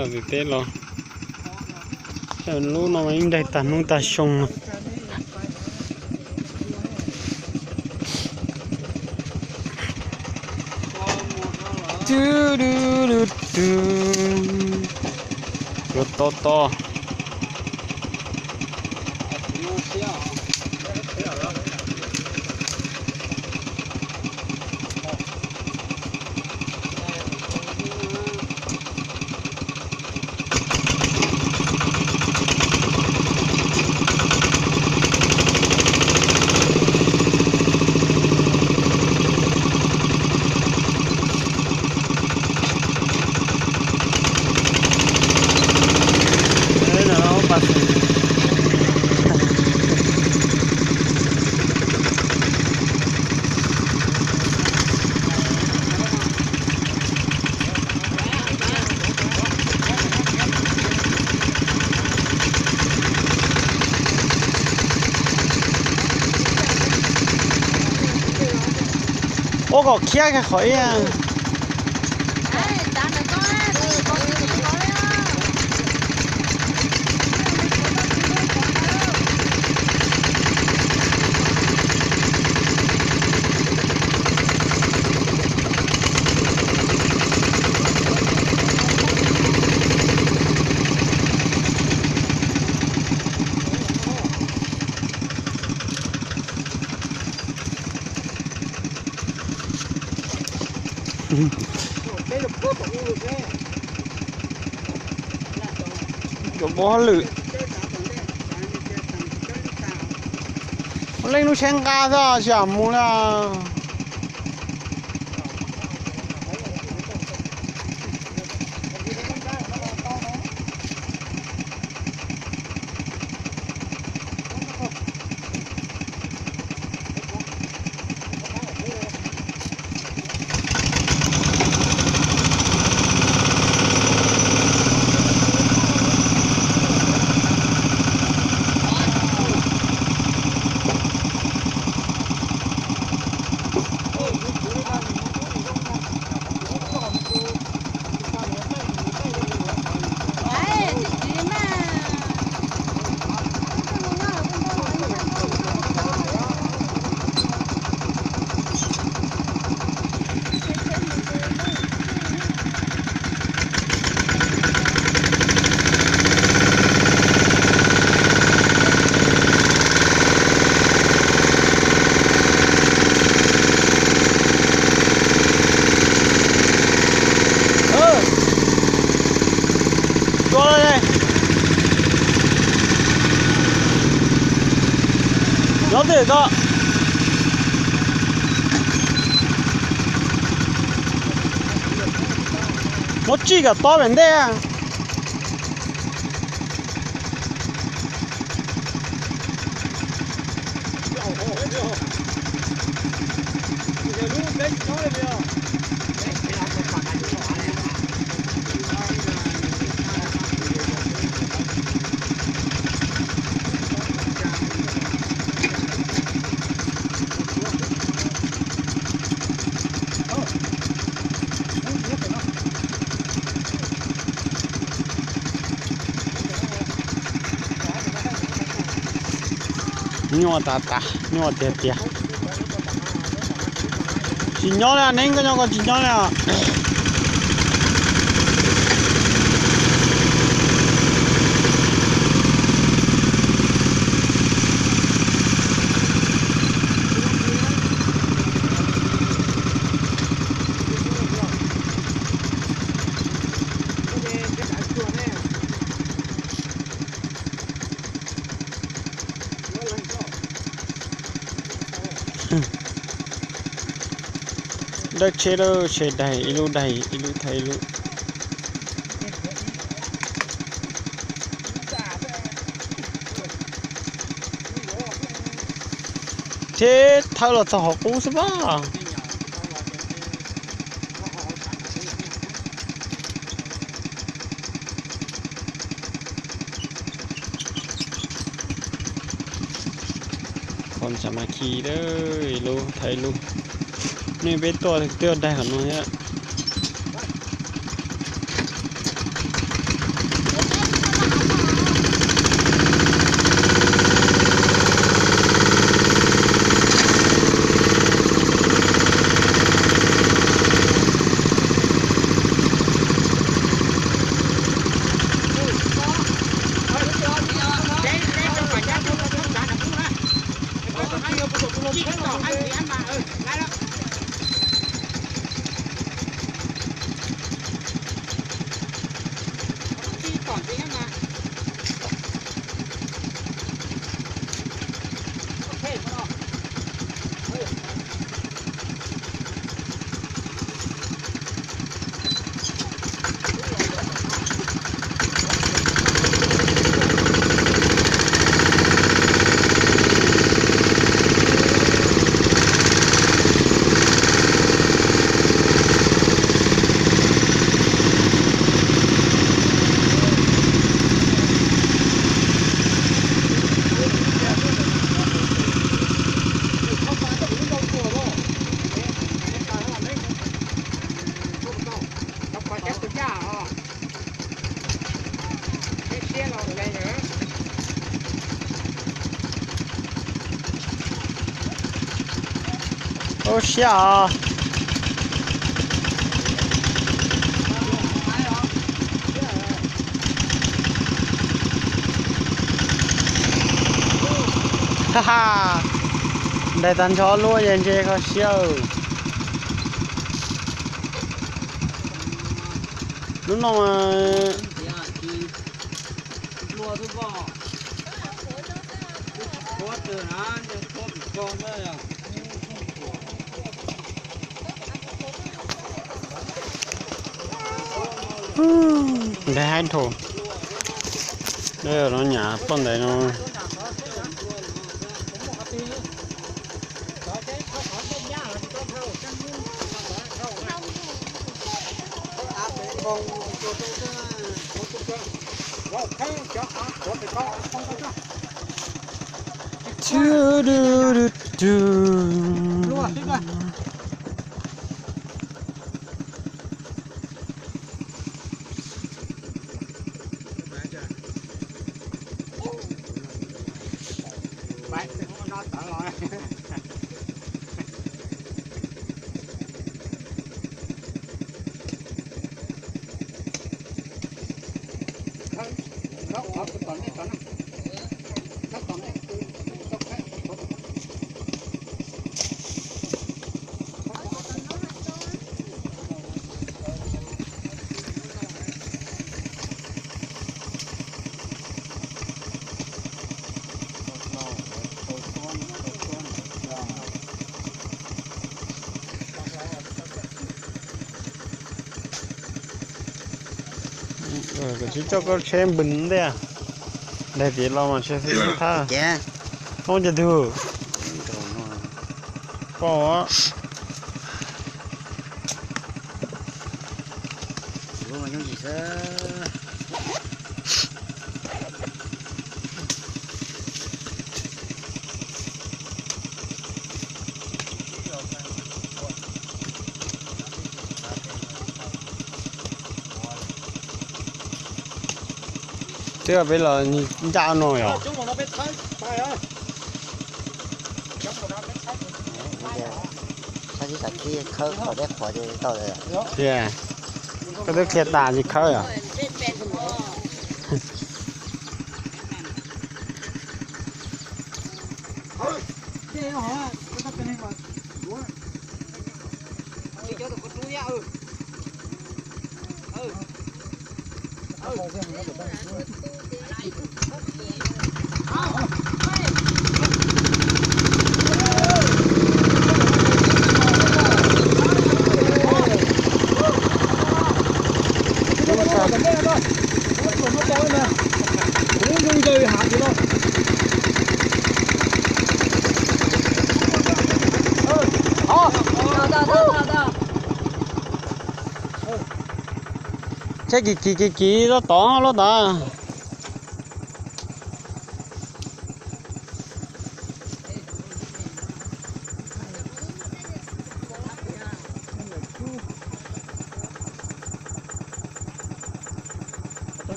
Teb los, lub no mas yeej ncaig tag hnub tag xyoo no. Yuav to to. Ua kom khiab kiag qhov ib. Cov pov hauj lwm, ua leej lub tsheb nqa xwb tsis kam mus li. Nyob twj ywm tso. Muab tsij kom tob pem ntej. Nyuaj tas tas, nyuaj tiag tiag. Tsis nyob li, neb koj nyob koj tsis nyob li os. Dawb tsheb lawm, tsheb daig, ib lub daig ib lub thaiv ib lub. Tsheb thawb los txog hauv qub xwb pab. Qhov sam mas khi lawm, ib lub thaiv ib lub. Nej peb tuaj twb yog daig qhov no thiab. Ua siab os. Ha ha, ntes tag nrho luaj ces ntse kho siab. Lub no mas ntev haib nrho. No nyam poj ntawd no. Koj tsis coj koj tsheb npws ntej, daig tid los mas tsheb xwb thab. Ub, cas tug poj. Twb peb los ncaj no yog. Tias, koj twb qhia tas tsis khawb yom. Tsheb kis kis kis kis loj tod loj tod.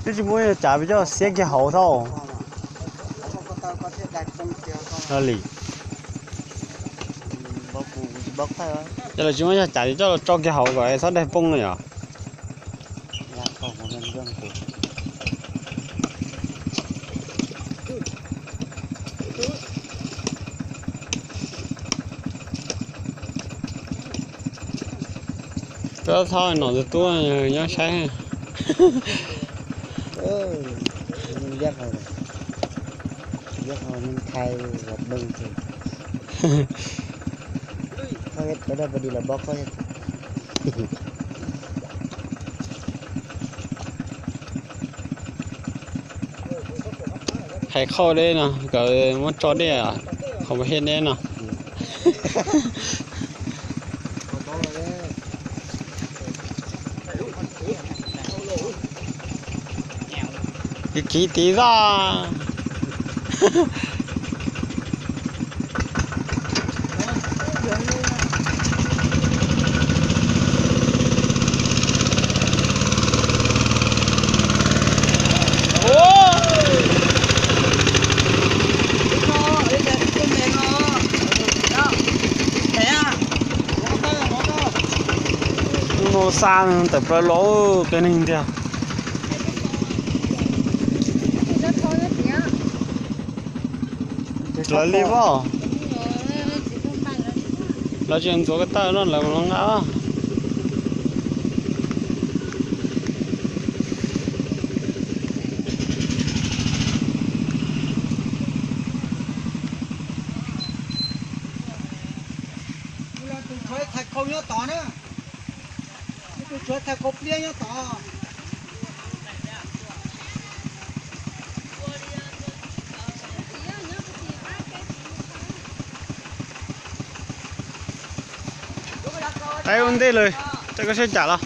Twb tsis muaj yog cav pes coj xiab kiag hauv thaub. Li, yog lawv tsis muaj yog cav coj los tso kiag hauv kom txhob daig poob no yom. Peb thaub nom tus tub nyob saib. Hais qhauj deb no kom muab tso deb, qhov muaj hiab deb no. Kiv kiv tid xwb. Mus xa tawm plaws los qias neeg tiag. Lawv li os. Lawv tsis ntxuav ko taw no lawv los nqa. Tus tshuav thais khau nyob tod na. Tus tshuav thais khau pliab nyob tod. Taib ua ntej lawm, tej koj saib cas los.